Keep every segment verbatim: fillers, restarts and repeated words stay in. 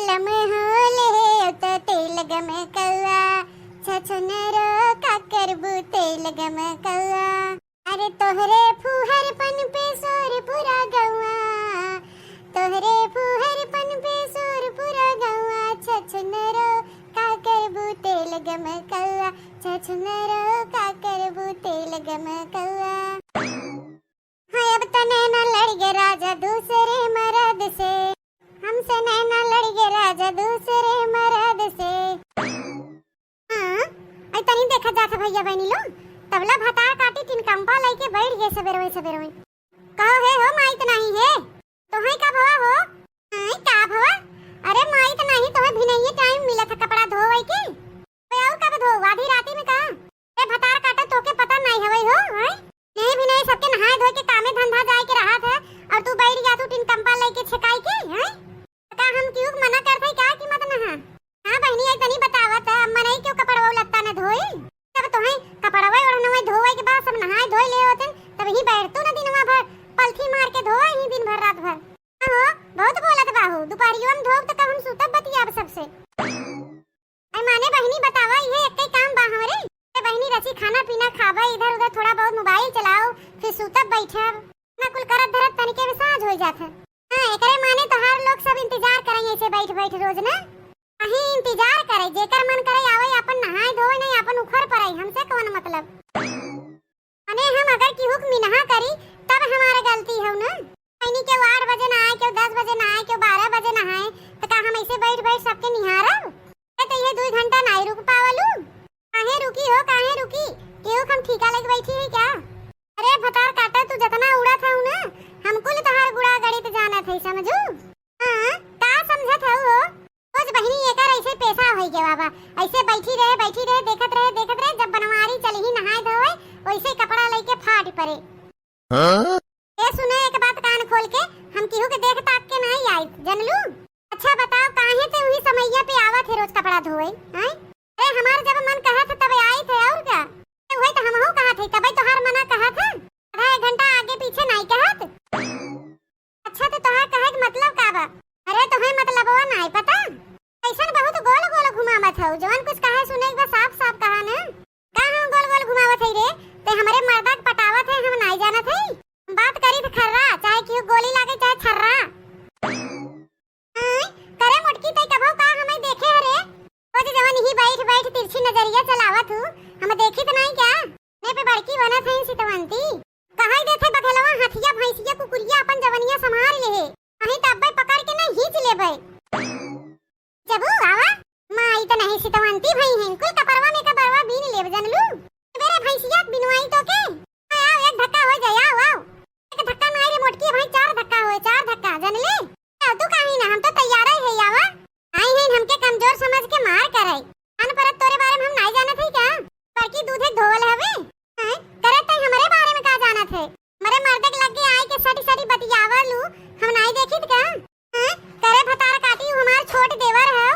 लम हो ले तो तेल गम कौआ, छछनरो का करबू तेल गम कौआ। अरे तोहरे फुहरपन पे शोर पूरा गौआ, तोहरे फुहरपन पे शोर पूरा गौआ, छछनरो का करबू तेल गम कौआ, छछनरो का करबू तेल गम कौआ। हाँ, अब त नैना लड़ गए राजा दूसरे मर्द से, हमसे नैना लड़ गए राजा दूसरे मर्द से। हाँ, आई तनी देखा जात है भैया बहनी लोग, तबला भतार काटी टिनकम्पा लेके बैठ गए सबेरवे सबेरवे। कहो हे हो माइत नहीं है, तोहई का भवा हो? आई का भवा? अरे माइत नहीं, तोहे भिनइये टाइम मिला था कपड़ा धोवे के। कोई और का धो, आधी राती में का? ए भतार काटा, तोके पता नहीं हवे हो, हैं? यही भी नहीं, सबके नहाए धोए के कामे धंधा जाए के रहा था, और तू बैठ गया तू टिनकम्पा लेके छेकाई के, हैं? का हम क्यों मना करत है क्या कि मत नहा? हाँ बहनी, आई तनी बतावत है, अब मनई क्यों कपड़वा लत्ता न धोई? जब तोहे कपड़वा ओढ़नवा धोवे के बाद सब नहाए धोए ले होते, तब ही बैठ तू न दिनवा भर पलथी मार के धोवे ही दिन भर रात भर। हाँ हो, बहुत बोलत बाहू, दुपहरियो में धोब त कब हम सुतब बतियाब सबसे। आई माने बहिनी बतावा, इहे एक्के काम बा हमरे। ए बहिनी रची खाना पीना खाबा, इधर उधर थोड़ा बहुत मोबाइल चलाओ, फिर सूतब बैठब। ना कुल करत धरत तनिके में साँझ होई जात है। हाँ, एकरे माने तोहार लोग सब इंतजार करई ऐसे बैठ बैठ रोज ना। अही इंतजार करे, जेकर मन करे आवे, अपन नहाए धोए, नहीं अपन उखड़ पड़े, हमसे कौन मतलब। अने हम अगर केहू के मिनहा करी, तब हमार गलती हउ न। कहीं केहू आठ बजे नहाए, केहू दस बजे नहाए, केहू बारह बजे नहाए, त का हम ऐसे बैठ बैठ सबके निहारब? ए, त ये दुई घंटा नाई रुक पावलू? काहे रुकी हो, काहे रुकी? केहू के हम ठीका लेके बैठी है क्या? अरे भतार काटा, तू जतना उड़त हउ न, हम कुल तोहार गुड़ा गणित जानत है, समझू? हाँ, का समझत हउ हो? रोज बहिनी एकर ऐसे पेशा होई गया बा, ऐसे बैठी रहे, बैठी रहे, देखत रहे, देखत रहे, जब बनवारी चली ही नहाए धोए, वैसे कपड़ा लेके फाट पड़े। हाँ? ए सुने, एक बात कान खोल के, हम केहू के देख ताक के नहीं आई, जनलू? अच्छा बताओ, काहे ते उही समैया पे आवत है रोज कपड़ा धोए, हैं? ए, हमार जब मन कहत है तब आई थे, और क्या? ए, वही तो हमहू कहत है, तबे तोहार मना कहत है, आधा एक घंटा आगे पीछे नहीं कहत। अच्छा, तो तोहार कहे के मतलब का बा? अरे, तोहे मतलबवा नाई पता? कैसन बहुत गोल गोल घुमावत हऊ, जवन कुछ कहे सुने के बा साफ साफ कहा न। का हम गोल गोल घुमावत हई रे? ते हमरे मर्दा के पटावत है, हम नाई जानत हई? बात करी त खर्रा, चाहे केहू गोली लागे चाहे छर्रा। आय, करे मोटकी, तई कबहू का हमें देखे हरे? रोज जवन ही बैठ बैठ तिरछी नजरिया चलावत हू, हम देखी त नाई क्या? ने पे बड़की बनत है सितवंती। कहई देथे बघलवा, हथिया, भैंसिया, कुकुरिया, अपन जवनिया संभार लेहे। अहीं त अब्बे पकड़ के न हींच लेबे। जबू आवा, माई त नहीं सितवंती भई हैं, कुल कपरवा में कपरवा बीन लेब, जनलू। बेरे भैंसिया बिनवाई तो के? आओ, एक धक्का हो जाए, आओ, आओ। एक धक्का मारे मोटकी भाई, चार धक्का होए, चार धक्का, जनले। आओ, तू काहे ना, हम तो तैयार ही है, आवा। आई हैं, हमके कमजोर समझ के मार करे। अनपढ़ तोरे बारे में हम नाई जानत हई का? बड़की दूधे धोवल हवे। हैं? करे तई हमरे बारे में का जानत है? हमरे मर्दे के लगे आए के सटी सटी बतियावलू, हम नाई देखित का? हैं? करे भतार काटी, उ हमार छोट देवर है,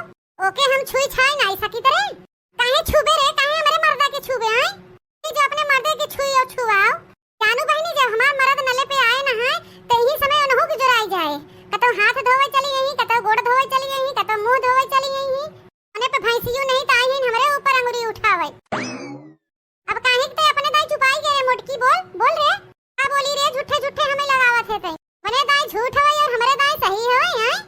ओके हम छुई छाई नाई सकित रे। काहे छुबे रे, काहे हमरे मर्दा के छुबे, हैं? ई जो अपने मर्दे के छुई और छुआओ। जानू बहिनी, जब हमार मर्द नले पे आए ना है, तो यही समय उनहू के जोराई जाए। कतौ हाथ धोवे चली यही, कतौ गोड़ धोवे चली यही, कतौ मुंह धोवे चली यही। उन्हें पे भैंसियू नहीं त आई हमरे ऊपर अंगुरी उठावे। अब काहे के ते अपने दाई चुपाई गए रे मोटकी, बोल, बोल रे। का बोली रे, झूठे झूठे हमें लगावत है ते। अपने दाई झूठ हवे और हमरे दाई सही हवे, हैं?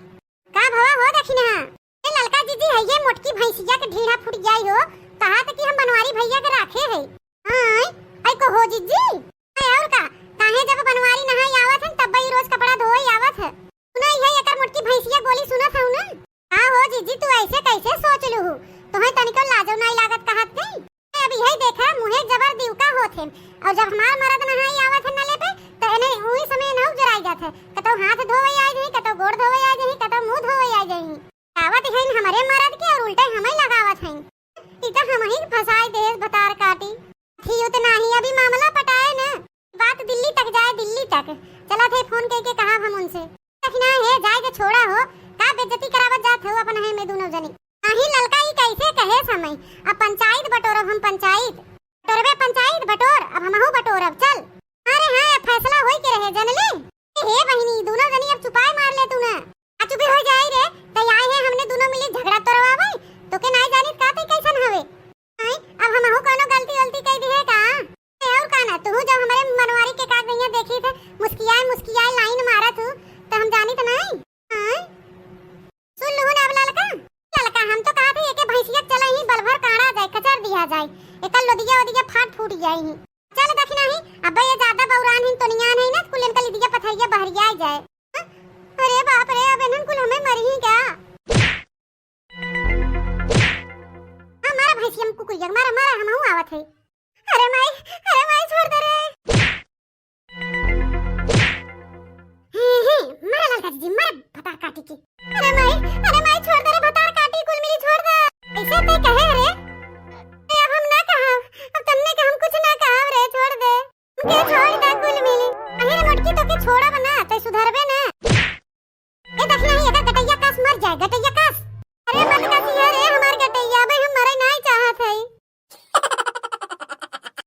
का भवा हो दखिनहा? ए ललका जीजी, है ये मोटकी भैंसिया के ढीढ़ा फूट जाई हो, कहा त कि हम बनवारी भैया के राखे है। हाँ, आई को हो जीजी? अरे और का, काहे जब बनवारी नहाई आवत हन, तब ई रोज कपड़ा धोई आवत है। सुना, यही एकर मोटकी भैंसिया बोली सुनत हऊ ना? का हो जीजी, तू ऐसे कैसे सोच लूहू? तोहे तनिको लाजो नाई लागत कहत नहीं? अब यही देखा, मुहे जबर दिवका होत है, और जब हमार मरद नहाई आवत है नले पे, तो एने उही समय नहु जराई जात है। कतौ हाथ धोवे आ जाई, कतौ गोड़ धोवे आ जाई, कतौ मुंह धोवे आ जाई। आवत हैं हमरे मरद के और उल्टे हमें लगावत हैं। ई त हमही के फंसाई देस भतार काटी। थी उतना ही अभी मामला पटाए न, बात दिल्ली तक जाए, दिल्ली तक। चला थे फोन कइके कहा हम उनसे। दखिना हे, जाए के छोड़ा हो, का बेइज्जती करावत जात हो अपन है में दोनों जनी। नाही ललका ई कैसे कहे समय, अब पंचायत बटोरब हम पंचायत। बटोरबे पंचायत बटोर, अब हमहू बटोरब, चल। अरे हाँ, फैसला होई के रहे, जनले। ए हे बहिनी, दोनों जनी अब चुपाए मार ले तू ना। आ चुपे हो जाई रे, तई आए हैं हमने जाई, एकर लोदिया ओदिया फाट फूट जाई ही। चल देखी नाही, अब ये ज्यादा बौरान ही, तोनियान है ना, कुल इनका लिदिया पथरिया बहरिया जाए। हाँ? अरे बाप रे, अब इन्हन कुल हमें मरी ही क्या? हाँ, मारा भैंसिया में कुकुरिया, मारा, मारा, हमहू आवत है। अरे माई,